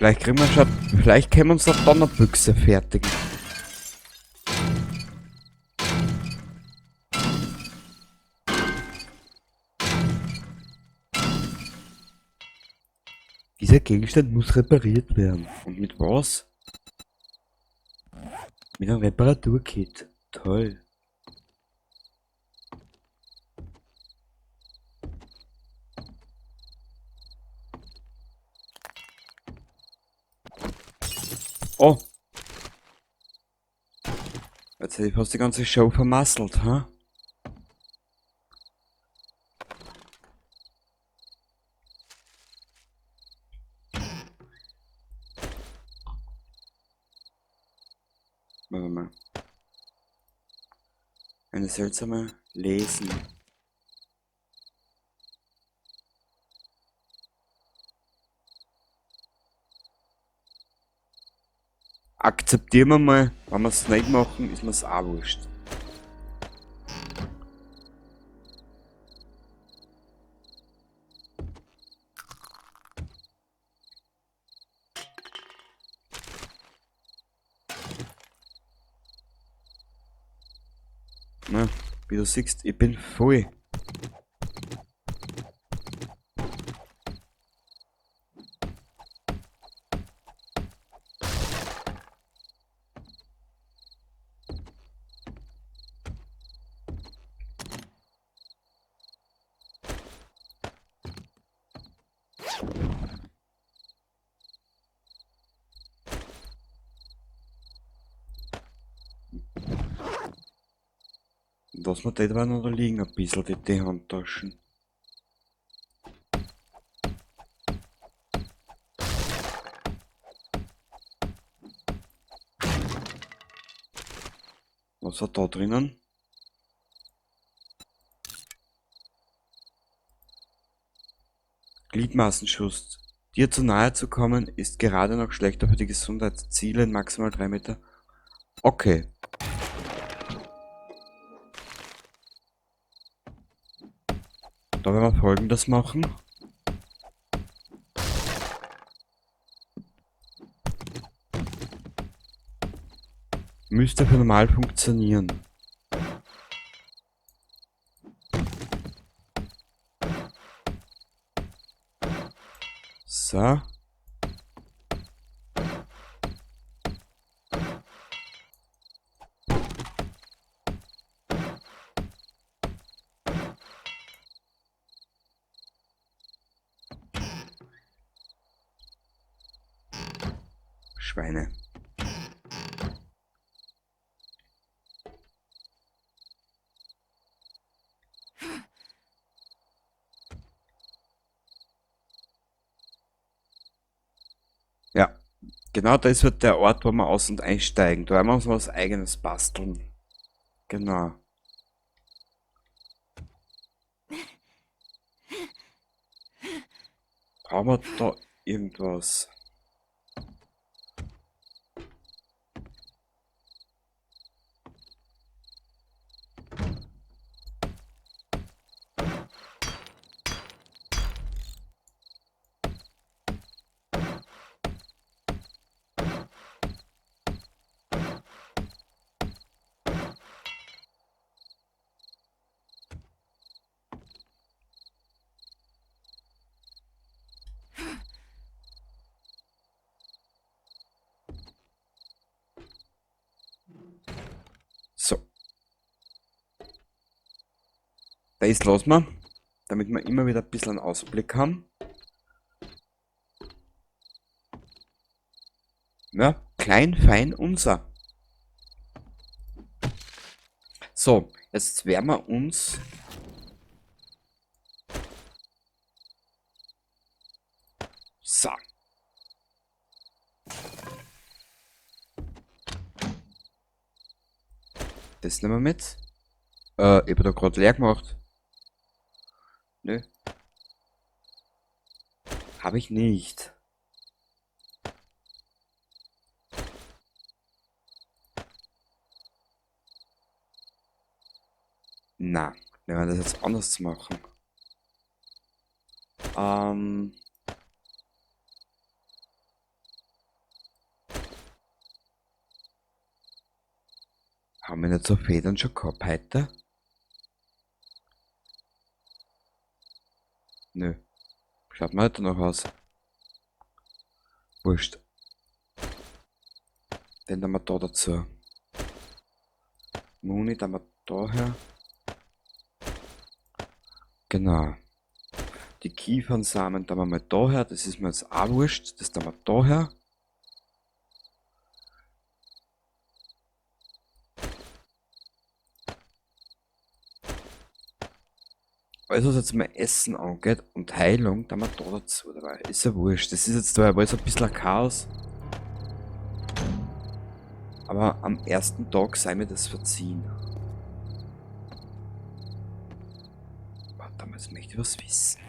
Vielleicht kriegen wir schon, vielleicht können wir uns eine Donnerbüchse fertigen. Dieser Gegenstand muss repariert werden. Und mit was? Mit einem Reparaturkit. Toll. Oh! Jetzt hätte ich fast die ganze Show vermasselt, ha? Warte mal. Eine seltsame Lesen. Akzeptieren wir mal, wenn wir's nicht machen, ist mir's auch wurscht. Na, wie du siehst, ich bin voll. Lass mal die da noch da liegen, ein bisschen, die Handtaschen. Was hat da drinnen? Gliedmaßenschuss. Dir zu nahe zu kommen, ist gerade noch schlechter für die Gesundheit. Ziele in maximal 3 Meter. Okay. Da werden wir Folgendes machen. Müsste für normal funktionieren. So. Schweine. Ja, genau das wird der Ort, wo wir aus- und einsteigen. Da werden wir uns was Eigenes basteln. Genau. Brauchen wir da irgendwas? So. Das lassen wir, damit wir immer wieder ein bisschen einen Ausblick haben. Ja, klein, fein, unser. So, jetzt werden wir uns so. Das nehmen wir mit. Ich hab da grad leer gemacht. Nö. Hab ich nicht. Na, wir werden das jetzt anders machen. Haben wir nicht so Federn schon gehabt heute? Nö. Schaut mir heute noch aus. Wurscht. Den haben wir da dazu. Muni, da wir da her. Genau. Die Kiefernsamen da wir mal da her. Das ist mir jetzt auch wurscht. Das da wir da her. Alles, was jetzt mal Essen angeht und Heilung, da wir da dazu dabei. Ist ja wurscht. Das ist jetzt da alles ein bisschen ein Chaos. Aber am ersten Tag sei mir das verziehen. Warte mal, jetzt möchte ich was wissen.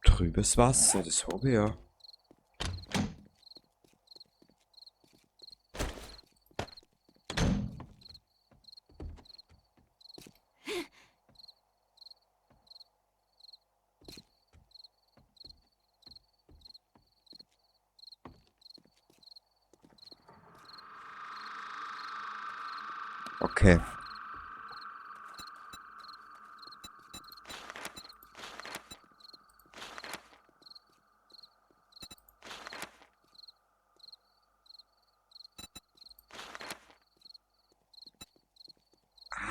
Trübes Wasser, das hab ich ja. Okay.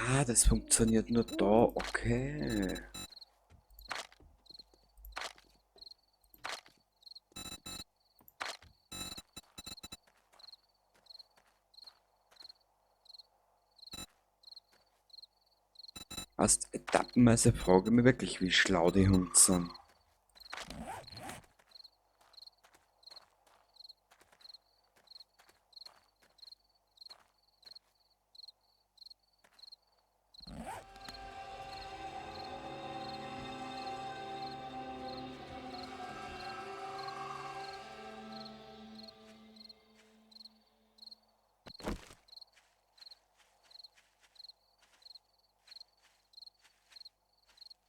Ah, das funktioniert nur da, okay. Erst etappenweise frage ich mich wirklich, wie schlau die Hunde sind.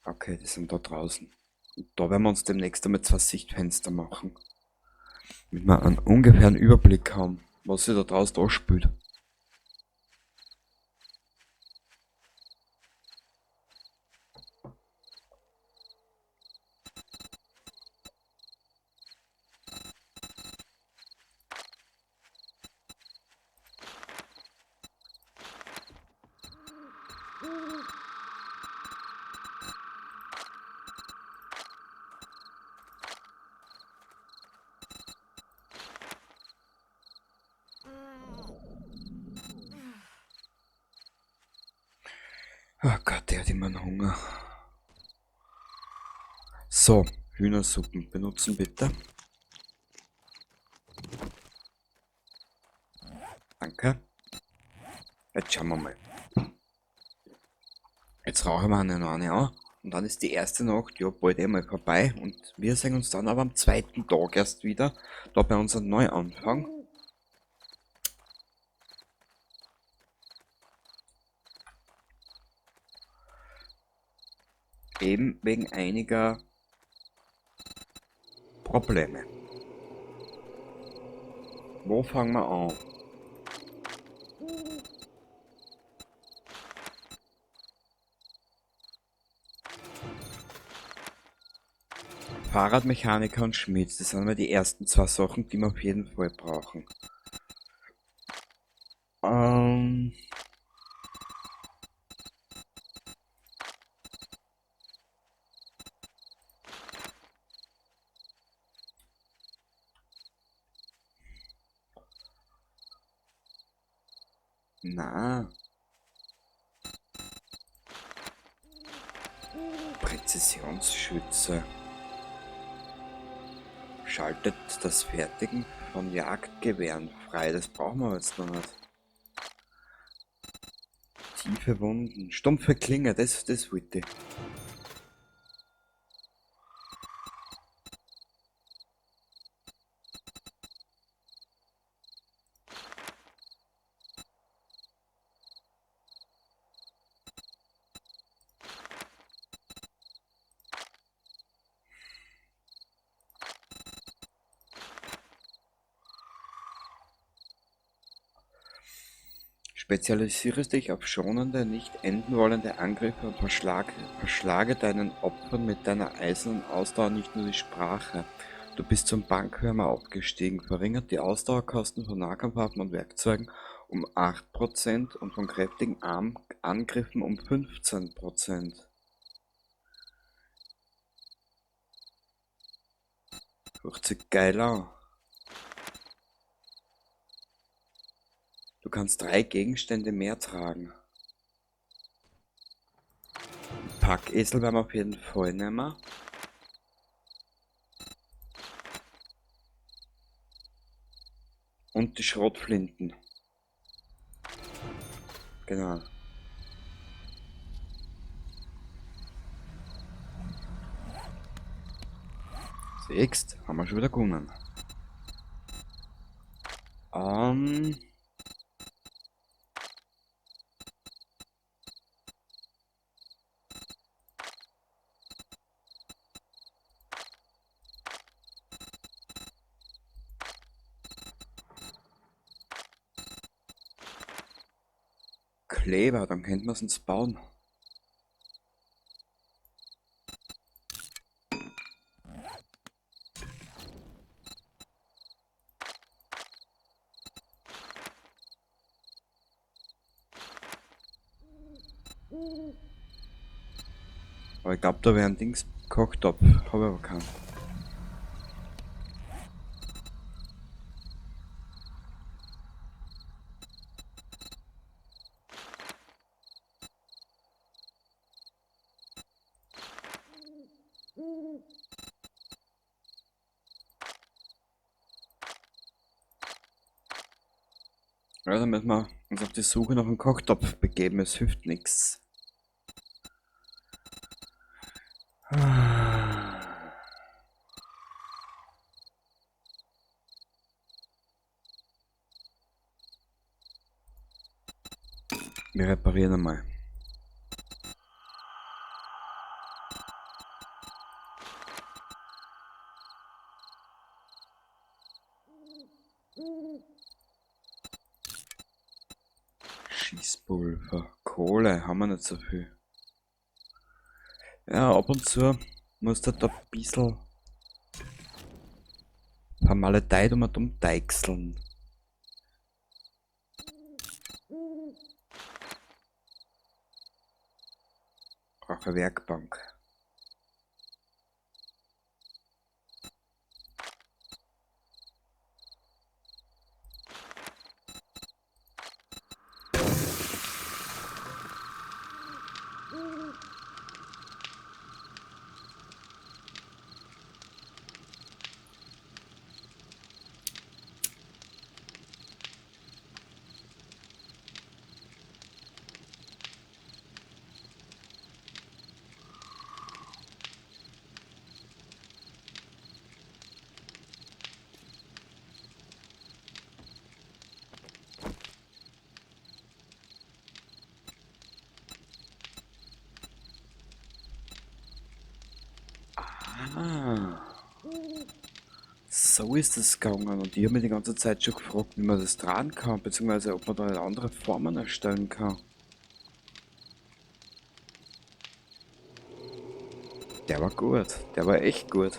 Okay, die sind da draußen. Und da werden wir uns demnächst einmal 2 Sichtfenster machen. Damit wir einen ungefähren Überblick haben, was sich da draußen anspielt. Oh Gott, der hat immer einen Hunger. So, Hühnersuppen benutzen bitte. Danke. Jetzt schauen wir mal. Jetzt rauchen wir noch eine an. Und dann ist die erste Nacht ja bald einmal vorbei. Und wir sehen uns dann aber am zweiten Tag erst wieder. Da bei unserem Neuanfang. Eben wegen einiger Probleme. Wo fangen wir an? Fahrradmechaniker und Schmied, das sind mal die ersten 2 Sachen, die wir auf jeden Fall brauchen. Na. Präzisionsschütze. Schaltet das Fertigen von Jagdgewehren frei. Das brauchen wir jetzt noch nicht. Tiefe Wunden. Stumpfe Klinge, das wollte ich. Spezialisiere dich auf schonende, nicht enden wollende Angriffe und verschlage deinen Opfern mit deiner eisernen Ausdauer nicht nur die Sprache. Du bist zum Bankwärmer aufgestiegen. Verringert die Ausdauerkosten von Nahkampfwaffen und Werkzeugen um 8% und von kräftigen Angriffen um 15%. Hört sich geil an. Du kannst 3 Gegenstände mehr tragen. Packesel werden wir auf jeden Fall nehmen. Und die Schrotflinten. Genau. Siehst, haben wir schon wieder gewonnen. Kleber, dann könnten wir's uns bauen. Aber ich glaub, da wäre ein Dings Kochtopf. Hab ich aber keinen. Ja, dann müssen wir uns auf die Suche nach einem Kochtopf begeben, es hilft nix. Wir reparieren einmal. Schießpulver, Kohle haben wir nicht so viel. Ja, ab und zu muss da ein bisschen vermaledeit um und umdeichseln. Brauche Werkbank. Ah. So ist das gegangen und ich hab mich die ganze Zeit schon gefragt, wie man das drehen kann, beziehungsweise ob man da nicht andere Formen erstellen kann. Der war gut, der war echt gut.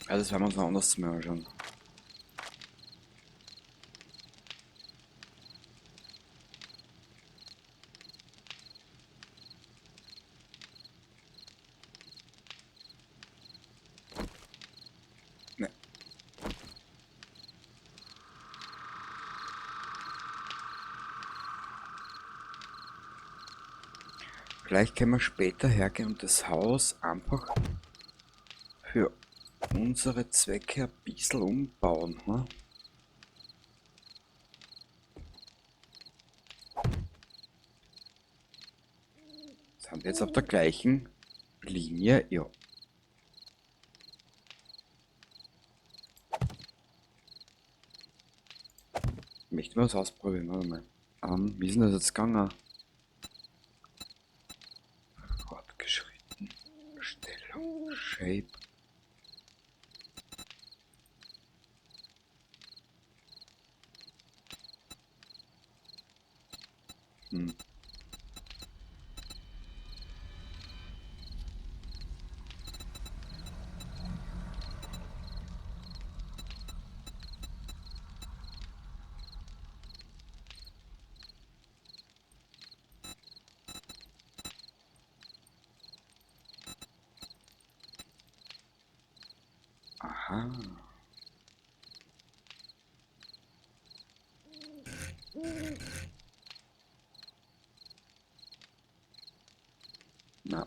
Ja, das werden wir uns noch anders mal anschauen. Vielleicht können wir später hergehen und das Haus einfach für unsere Zwecke ein bisschen umbauen. Hm? Sind wir jetzt auf der gleichen Linie? Ja. Ich möchte mal was ausprobieren, warte mal. Wie ist denn das jetzt gegangen? Fortgeschritten. Stellung. Shape. Aha. Na.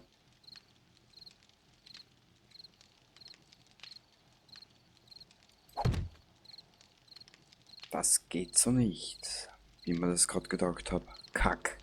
Das geht so nicht, wie man das grad gedacht hab. Kack.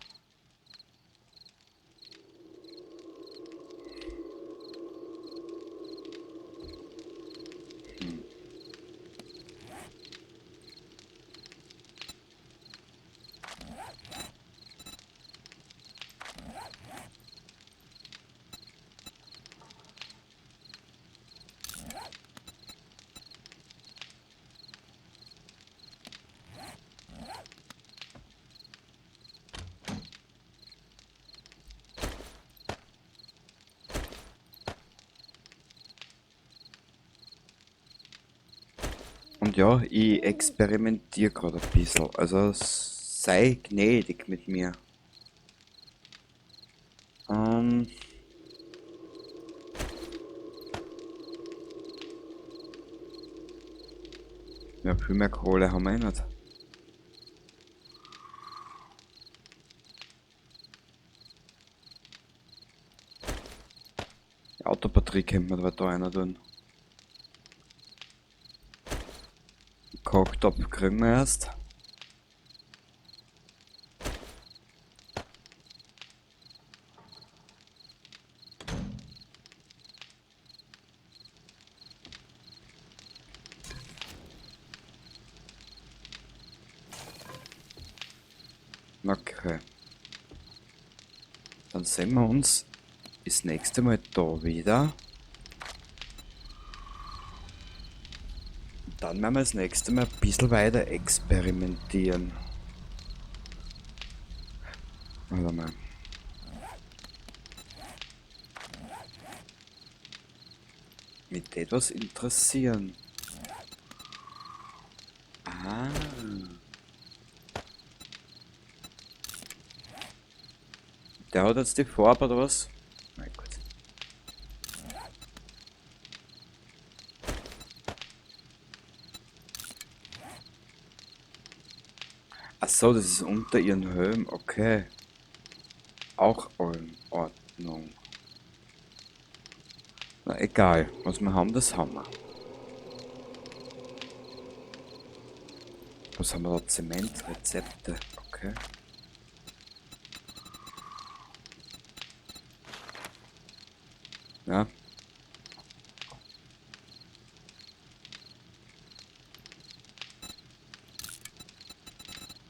Und ja, ich experimentiere grad ein bisschen. Also sei gnädig mit mir. Ja, viel mehr Kohle haben wir eh nicht. Die Autobatterie könnte man da einer tun. Kochtopf kriegen wir erst. Okay. Dann sehen wir uns das nächste Mal da wieder. Dann werden wir das nächste Mal ein bisschen weiter experimentieren. Warte mal. Mich etwas interessieren. Ah. Der hat jetzt die Farbe oder was? Na gut. Ach so, das ist unter ihren Helm, okay. Auch in Ordnung. Na egal, was wir haben, das haben wir. Was haben wir da? Zementrezepte, okay. Ja.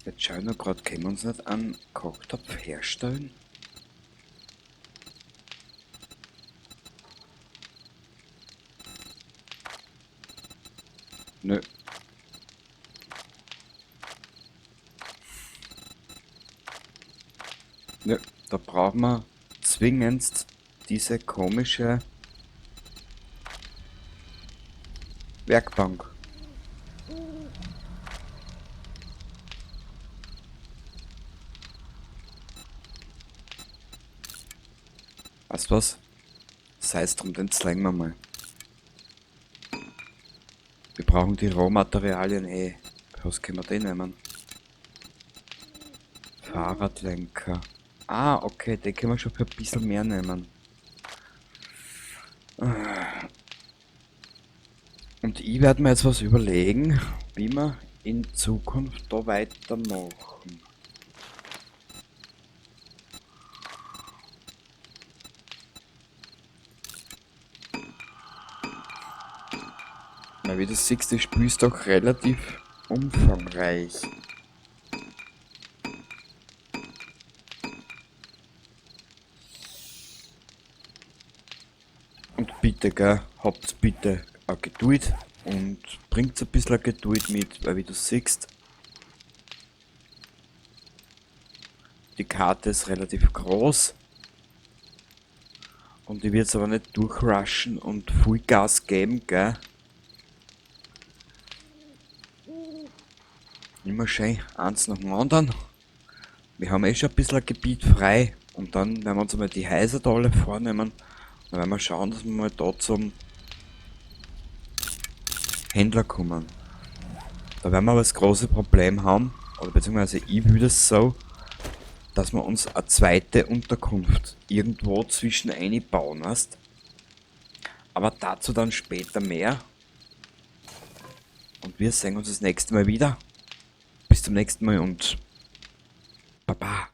Jetzt schau ich noch grad, können wir uns nicht einen Kochtopf herstellen? Nö. Nö, da brauchen wir zwingend diese komische Werkbank. Weißt du was? Sei's drum, den zeigen wir mal. Wir brauchen die Rohmaterialien eh. Was können wir denn nehmen? Fahrradlenker. Ah, okay, den können wir schon für ein bisschen mehr nehmen. Und ich werde mir jetzt was überlegen, wie wir in Zukunft da weitermachen. Na, wie du siehst, das Spiel ist doch relativ umfangreich. Und bitte, gell, habt bitte auch Geduld und bringt ein bisschen Geduld mit, weil wie du siehst, die Karte ist relativ groß und ich werd's aber nicht durchrushen und Vollgas geben, gell. Immer schön eins nach dem anderen. Wir haben eh schon ein bisschen ein Gebiet frei und dann werden wir uns einmal die Häuser da alle vornehmen. Dann werden wir schauen, dass wir mal da zum Händler kommen. Da werden wir aber das große Problem haben, oder beziehungsweise ich will das so, dass wir uns eine zweite Unterkunft irgendwo zwischen einbauen, weißt? Aber dazu dann später mehr. Und wir sehen uns das nächste Mal wieder. Bis zum nächsten Mal und Baba.